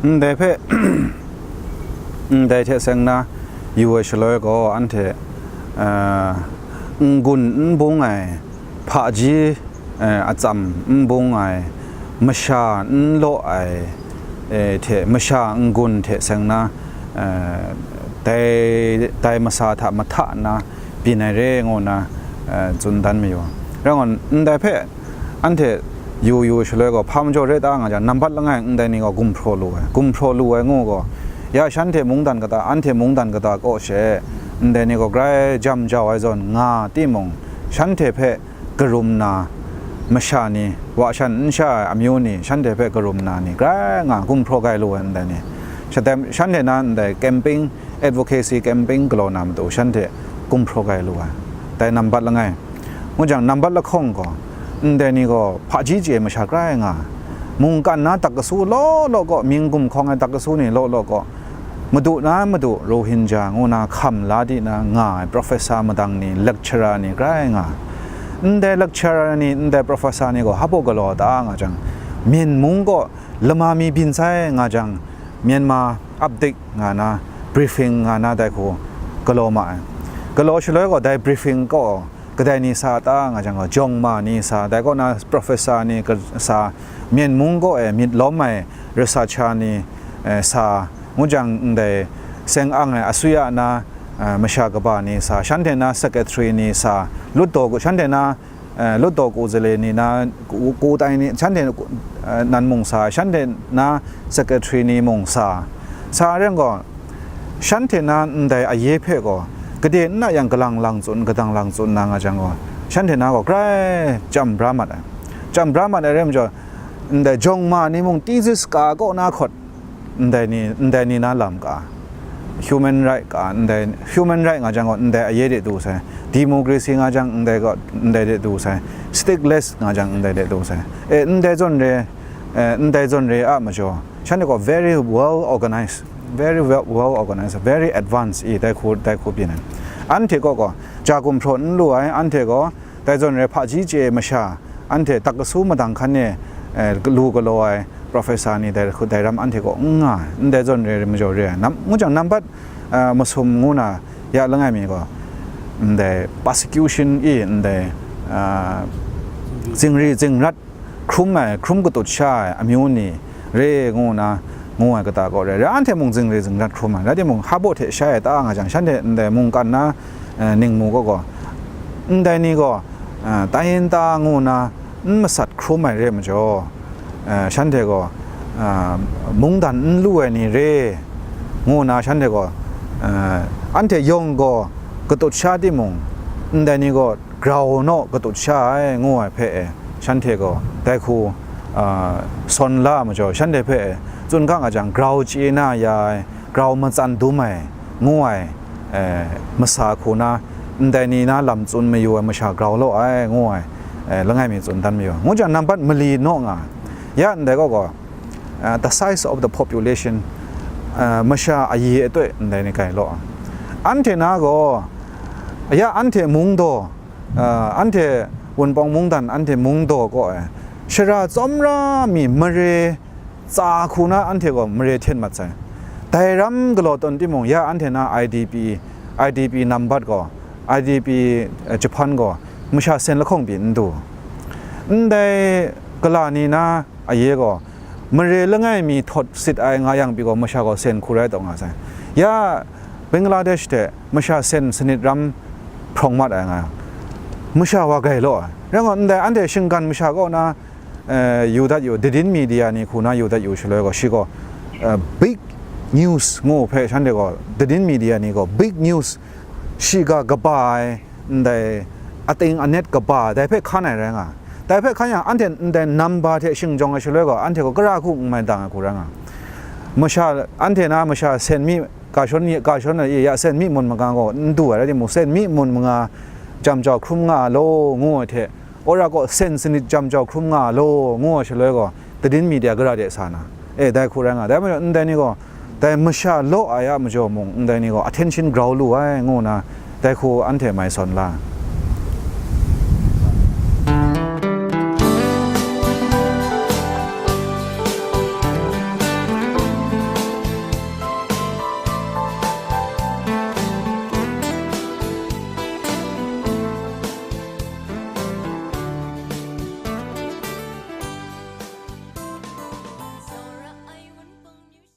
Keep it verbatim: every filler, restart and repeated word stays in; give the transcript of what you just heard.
Ndai hpe, ndai hte seng na yu ai shaloi gaw, anhte, a, n-gun n bung ai, hpaji, a, atsam n bung ai, masha n law ai, e, hte masha n-gun hte seng na, a, dai, dai masa hta mahta nna byin ai re ngu nna, a, tsun dan mayu. Rai ngun, ndai hpe anhte yu yu shaloi gaw, hpa majaw re ta nga jang, nambat langai ndai ni gaw gumhpraw lu ai, gumhpraw lu ai ngu gaw, ya shanhte mungdan kata, anhte mungdan kata kaw she, ndai ni gaw grai jam jau ai zawn nga timung, shanhte hpe karum na, masha ni, wa shan n sha ai amyu ni, shanhte hpe karum na ni, grai nga gumhpraw gai lu ai ndai ni. Shatai, shanhte na ndai camping, advocacy camping galaw na matu, shanhte gumhpraw gai lu ai. Dai nambat langai. Ngu jang, nambat lahkawng gaw, ndai ni gaw hpaji chye masha grai nga, mungkan na tak kasu law law kaw, mying gumhkawng ai tak kasu ni law law kaw, madu na madu Rohingya ngu na hkam la di na nga ai professor madang ni, lecturer ni grai nga. Ndai lecturer ni, ndai professor ni gaw hpa galaw ta nga jang, Myen mung kaw lama mi byin sai nga jang, Myanmar Update nga na, briefing nga na dai hku galaw ma ai. Galaw shaloi gaw dai briefing kaw kadai ni sa ta nga jang gaw, jawng ma ni sa, dai kaw na professor ni ka-, sa, Myen mung kaw e myit lawm ai researcher ni, eh, sa, ngu jang ndai seng ang ai asuya na, eh, masha kaba ni sa, shanhte na secretary ni sa, lutdaw ku, shanhte na, eh, lutdaw ku zale ni na, ku, ku tai ni, shanhte, eh, nan mung sa, shanhte na secretary ni mung sa, sa ren gaw, shanhte na ndai aye hpe gaw, gade n na yang galang lang tsun, gadang lang tsun na nga jang gaw, shanhte na gaw grai jam bra mat ai. Jam bra mat ai rai majaw, ndai jawng ma ni mung thesis ka kaw na hkawt, ndai ni, ndai ni na lam ka, human right ka, ndai human right nga jang gaw, ndai aye de du sai, democracy nga jang, ndai gaw, ndai de du sai, stateless nga jang, ndai de du sai. E, ndai zawn re, e, ndai zawn re a majaw, shanhte gaw very well organized, very well, well organized, very advanced i dai hku, dai hku byin ai. Anhte kaw gaw, ja gumhpraw n lu ai, anhte gaw, dai zawn re hpaji chye masha, anhte tak kasu madang hkan e, eh, lu galaw ai professor ni dai hku, dai ram anhte kaw n nga ai, ndai zawn re majaw re ai. Nam, ngu jang nambat, eh, masum ngu na ya langai mi gaw, ndai persecution i, ndai, eh, zingri zingrat hkrum ai, hkrum katut sha ai amyu ni re ngu na, ngu ai kata kaw re, re anhte mung zingri zingrat hkrum ai, rai timung, hpa hte shai ai ta nga jang, shanhte ndai mungkan na, eh, ningmu kaw gaw, ndai ni gaw, eh, tai yin ta ngu na n masat hkrum ai re majaw, eh, shanhte gaw, eh, mungdan n lu ai ni re ngu na, shanhte gaw, eh, anhte yawng gaw katut sha timung, ndai ni gaw grau naw katut sha ai ngu ai hpe e, shanhte gaw dai hku, a, sawn la ai majaw, shanhte hpe e, tsun ga nga jang, grau chye na ya ai, grau matsan dum ai, ngu ai, e, masa hku na, ndai ni na lam tsun mayu ai masha grau law ai, ngu ai, e, langai mi tsun dan mayu ai. Ngu jang, nambat mali naw nga ai. Ya ndai gaw gaw, a, the size of the population, a, masha ayi atoi ndai ni gai law ai. Anhte na gaw, ya anhte mung daw, a, anhte Wunpawng mungdan anhte mung daw kaw ai, shara tsawmra mi mare tsa hku na anhte gaw mare hten mat sai. Dai ram galaw tawn timung, ya anhte na I D P, I D P nambat gaw, I D P, eh, Japan gaw masha sen lahkawng pyi n du. Ndai gala ni na aye gaw, mare langai mi htawt sit ai nga yang pyi gaw, masha gaw sen hku rai taw nga sai. Ya Bangladesh hte masha sen sanit ram hprawng mat ai nga yang, masha wa gai law ai. Rai ngut ndai, anhte shinggan masha kaw na, eh, yu dat yu, dadin media ni hku na yu dat yu shaloi gaw, shi gaw, eh, big news ngu hpe shanhte gaw, dadin media ni gaw big news, shiga kaba ai, ndai ating anet kaba, dai hpe hkan ai rai nga. Dai hpe hkan yang, anhte ndai namba hte shingjawng ai shaloi gaw, anhte gaw kara hku n mai dang ai hku rai nga. Masha, anhte na masha sen mi, ga shawn mi, ga shawn ai, ya sen mi mun manga gaw n du ai rai timung, sen mi mun manga jam jau hkrum nga law ngu ai hte, wora gaw sen sanit jam jau hkrum nga law ngu ai shaloi gaw, dadin media gara de sa na, e, dai hku rai nga. Dai majaw, ndai ni gaw, dai masha law ai a majaw mung, ndai ni gaw attention grau lu ai, ngu na, dai hku anhte mai sawn la.